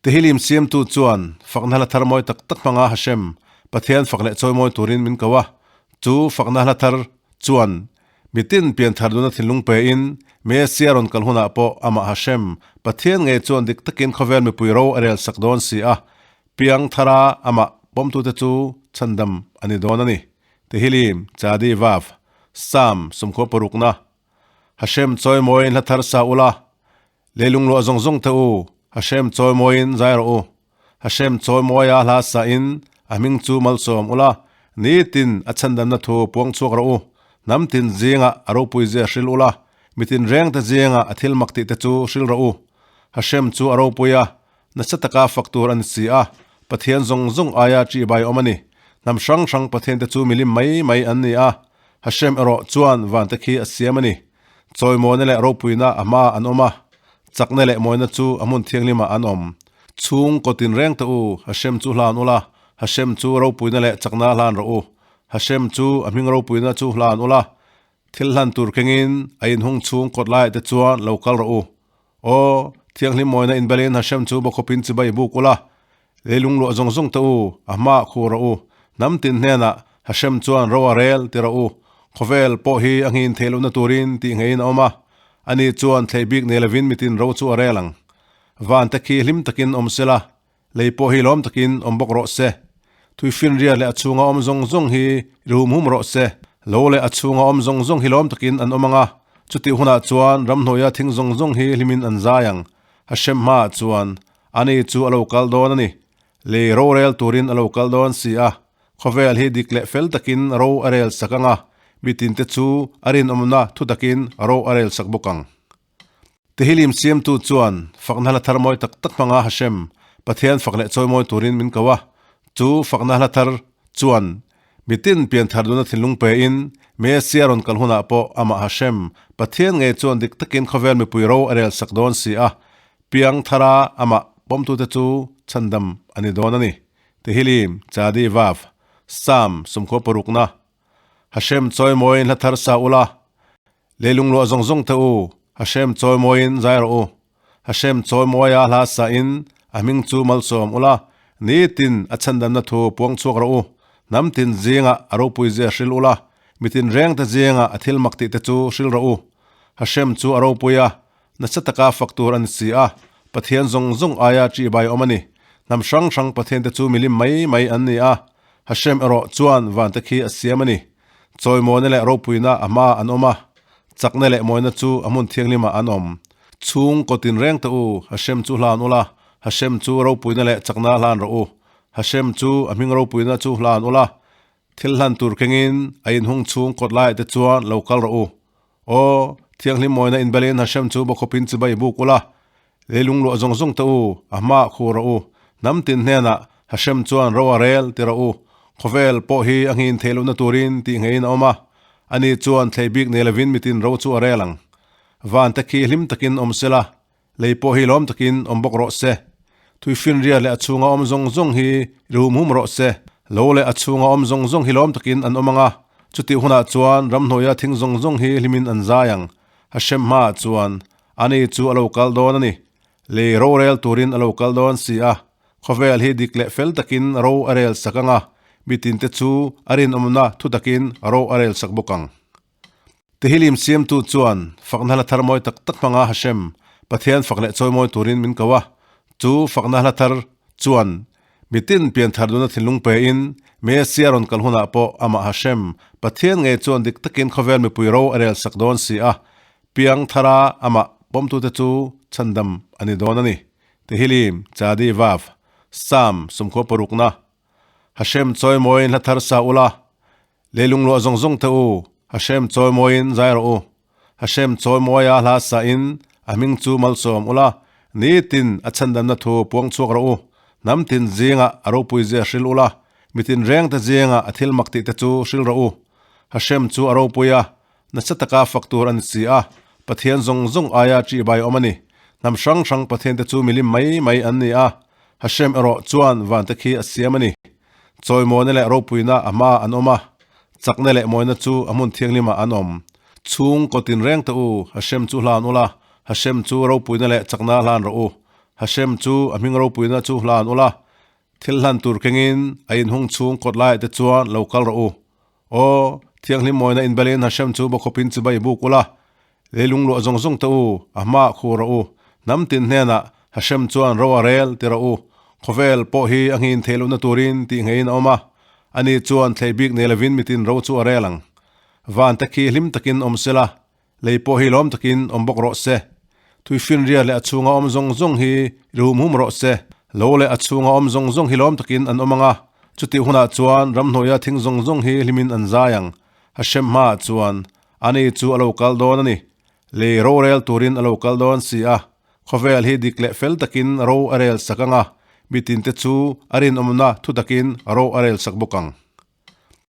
Tehilim siamtu chuan fakna hla thar mawi tak tak hmanga Hashem, Pathian fak leh chawimawi turin min ko a. Chu fakna hla thar chuan mitin pianthar nuna thinlung pein Messiah rawn kal hunah pawh amah Hashem, Pathian ngei chuan dik takin khawvel mipui ro a rel sak dawn si a, piang thara amah pawmtute chu chhandam a ni dawn a ni. Tehilim, Chadi Vav, Psalm sumkhua parukna, Hashem chawimawiin hla thar sa ula, Leilung luah zawng zawng te u, Hashem chawimawiin zai rawh u. Hashem chawimawia hla sahin a hming chu malsawm ula, nitin a chhandamna thu puang chhuak rawh u. Hnam tin zingah a ropui zia hril ula, mitin rengte zingah a thil mak tih te chu hril rawh u. Hashem chu a ropui a, nasa taka fak tur a ni si a, Pathian zawng zawng aia ṭihbai awm a ni. Hnam hrang hrang Pathiante chu milim mai mai an ni a, Hashem erawh chuan vante khi a siam a ni. Chawimawina leh ropuina a hma an awm a, chakna leh mawina chu a hmun thianghlimah an awm. Chhung kawtin reng teh u, Hashem chu hlan ula, Hashem chu ropuina leh chakna hlan rawh u. Hashem chu a hming ropuina chu hlan ula, thil hlan tur kengin a inhung chhung kawt laiah te chuan lo kal rawh u. Aw, thianghlim mawina inbelin Hashem chu bawkhawpin chibai buk ula, leilung luah zawng zawng teh u, a hmaah khu rawh u. Hnam tin hnenah Hashem chuan ro a rel ti rawh u. Khawvel pawh hi a nghin theih lohna turin tih ngeiin a awm a, ani chuan thlei bik nei lovin mitin ro chu a rel ang. Van te khi hlim takin awm sela, lei pawh hi lawm takin awm bawk rawh se. Thuifinriat leh a chhunga awm zawng zawng hi ri hum hum rawh se. Lo leh a chhunga awm zawng zawng hi lawm takin an awm ang a, chutih hunah chuan ramhnuaia thing zawng zawng hi hlimin an zai ang. Hashem hmaah chuan ani chu a lo kal dawn a ni. Lei rorel turin a lo kal dawn si a, khawvel hi dik leh fel takin ro a rel sak ang a, mitinte chu a rinawmna thu takin ro a rel sak bawk ang. Tehilim siamtu chuan fakna hla thar mawi tak tak hmanga Hashem, Pathian fak leh chawimawi turin min ko a. Chu fakna hla thar chuan mitin pianthar nuna thinlung pein Messiah rawn kal hunah pawh amah Hashem, Pathian ngei chuan dik takin khawvel mipui ro a rel sak dawn si a, piang thara amah pawmtute chu chhandam a ni dawn a ni. Tehilim, Chadi Vav, Psalm 26, Hashem chawimawiin hla thar sa ula, Leilung luah zawng zawng teh u, Hashem chawimawiin zai rawh u. Hashem chawimawia hla sahin a hming chu malsawm ula, nitin a chhandamna thu puang chhuak rawh u. Hnam tin zingah a ropui zia hril ula, mitin rengte zingah a thil mak tih te chu hril rawh u. Hashem chu a ropui a, nasa taka fak tur a ni si a, Pathian zawng zawng aia ṭihbai awm a ni. Hnam hrang hrang Pathiante chu milim mai mai an ni a, Hashem erawh chuan vante khi a siam a ni. Chawimawina leh ropuina a hma an awm a, chakna leh mawina chu a hmun thianghlimah an awm. Chhung kawtin reng teh u, Hashem chu hlan ula, Hashem chu ropuina leh chakna hlan rawh u. Hashem chu a hming ropuina chu hlan ula, thil hlan tur kengin a inhung chhung kawt laiah te chuan lo kal rawh u. Aw, thianghlim mawina inbelin Hashem chu bawkhawpin chibai buk ula, leilung luah zawng zawng teh u, a hmaah khu rawh u. Hnam tin hnenah Hashem chuan ro a rel ti rawh u. Khawvel pawh hi a nghin theih lohna turin tih ngeiin a awm a, ani chuan thlei bik nei lovin mitin ro chu a rel ang. Van te khi hlim takin awm sela, lei pawh hi lawm takin awm bawk rawh se. Thuifinriat leh a chhunga awm zawng zawng hi ri hum hum rawh se. Lo leh a chhunga awm zawng zawng hi lawm takin an awm ang a, chutih hunah chuan ramhnuaia thing zawng zawng hi hlimin an zai ang. Hashem hmaah chuan ani chu a lo kal dawn a ni. Lei rorel turin a lo kal dawn si a, khawvel hi dik leh fel takin ro a rel sak ang a, mitinte chu a rinawmna thu takin ro a rel sak bawk ang. Tehilim siamtu chuan fakna hla thar mawi tak tak hmanga Hashem, Pathian fak leh chawimawi turin min ko a. Chu fakna hla thar chuan mitin pianthar nuna thinlung pein Messiah rawn kal hunah pawh amah Hashem, Pathian ngei chuan dik takin khawvel mipui ro a rel sak dawn si a, piang thara amah pawmtute chu chhandam a ni dawn a ni. Tehilim, Chadi Vav, Psalm 26, Hashem chawimawiin hla thar sa ula, Leilung luah zawng zawng teh u, Hashem chawimawiin zai rawh u. Hashem chawimawia hla sahin a hming chu malsawm ula, nitin a chhandamna thu puang chhuak rawh u. Hnam tin zingah a ropui zia hril ula, mitin rengte zingah a thil mak tih te chu hril rawh u. Hashem chu a ropui a, nasa taka fak tur a ni si a, Pathian zawng zawng aia ṭihbai awm a ni. Hnam hrang hrang Pathiante chu milim mai mai an ni a, Hashem erawh chuan vante khi a siam a ni. Chawimawina leh ropuina a hma an awm a, chakna leh mawina chu a hmun thianghlimah an awm. Chhung kawtin reng teh u, Hashem chu hlan ula, Hashem chu ropuina leh chakna hlan rawh u. Hashem chu a hming ropuina chu hlan ula, thil hlan tur kengin a inhung chhung kawt laiah te chuan lo kal rawh u. Aw, thianghlim mawina inbelin Hashem chu bawkhawpin chibai buk ula, leilung luah zawng zawng te u, a hmaah khu rawh u. Hnam tin hnenah Hashem chuan ro a rel ti rawh u. Khawvel pawh hi a nghin theih lohna turin tih ngeiin a awm a, ani chuan thlei bik nei lovin mitin ro chu a rel ang. Van te khi hlim takin awm sela, Lei pawh hi lawm takin awm bawk rawh se. Thuifinriat leh a chhunga awm zawng zawng hi ri hum hum rawh se. Lo leh a chhunga awm zawng zawng hi lawm takin an awm ang a, chutih hunah chuan ramhnuaia thing zawng zawng hi hlimin an zai ang. Hashem hmaah chuan ani chu a lo kal dawn a ni. Lei rorel turin a lo kal dawn si a, khawvel hi dik leh fel takin ro a rel sak ang a, mitinte chu a rinawmna thu takin ro a rel sak bawk ang.